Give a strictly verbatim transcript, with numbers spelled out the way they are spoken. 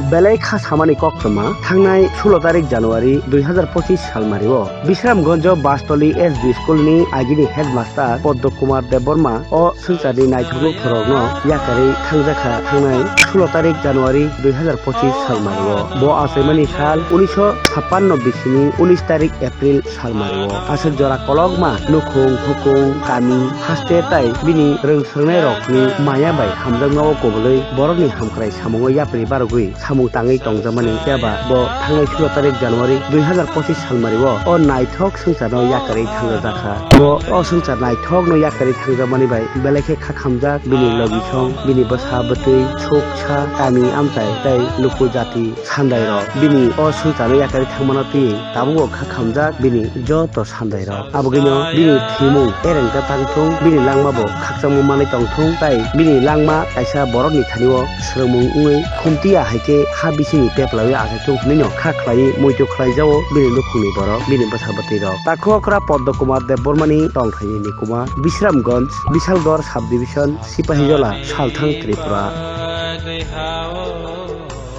Belai kha samani koktwma, thangnai sulo tarik January dui hazar pochis salmario Bisramganjo Bastoli S D school ni agini headmaster Poddo Kumar Debbarma o swngcharni naithok nukthorrokno yakarwi thangjakha thangnai sulo tarik January dui hazar pochis salmario. Bo achaimani sal unisho chappanno bisini unis tarik April salmario. Aswk jora kolokma nukhung, hukung, kami, haste tai bini rwng swrwngnairokni maya bai hamjakmao kubulwi borokni hamkrai samungo yapri barogwi samung tangwi tongjakmani phiya ba bo thangnai sulo tarik January dui hazar pochis salmario o naithok swngcharno yakarwi thangjajakha. Bo o swngchar naithokno yakarwi thangjakmani bai belai khe kha khamjak bini logisong, bini bwsa bwtwi, suksa, kami amchai tei luku jati sandairok. Bini o swngcharno yakarwi thangmano twi tabukbo kha khamjak bini joto sandairok. Abogwino bini thwimung ereng ta tangthung, bini langmabo khakchangma manwi tongthung tei bini langma kaisa borokni thanio swrwngmung wngwi khumtiya hai khe ha bisingni teplawi achaithung hwnwino kha khlaiwi muitu khlaijago bini nukhungni borok, bini bwsa bwtwirok. Takhuk okra Poddo Kumar Debbarmani tongthaini nikuma Bisramganj, Bishalgarh subdivision, Sipahijola, Salthang, Tripura.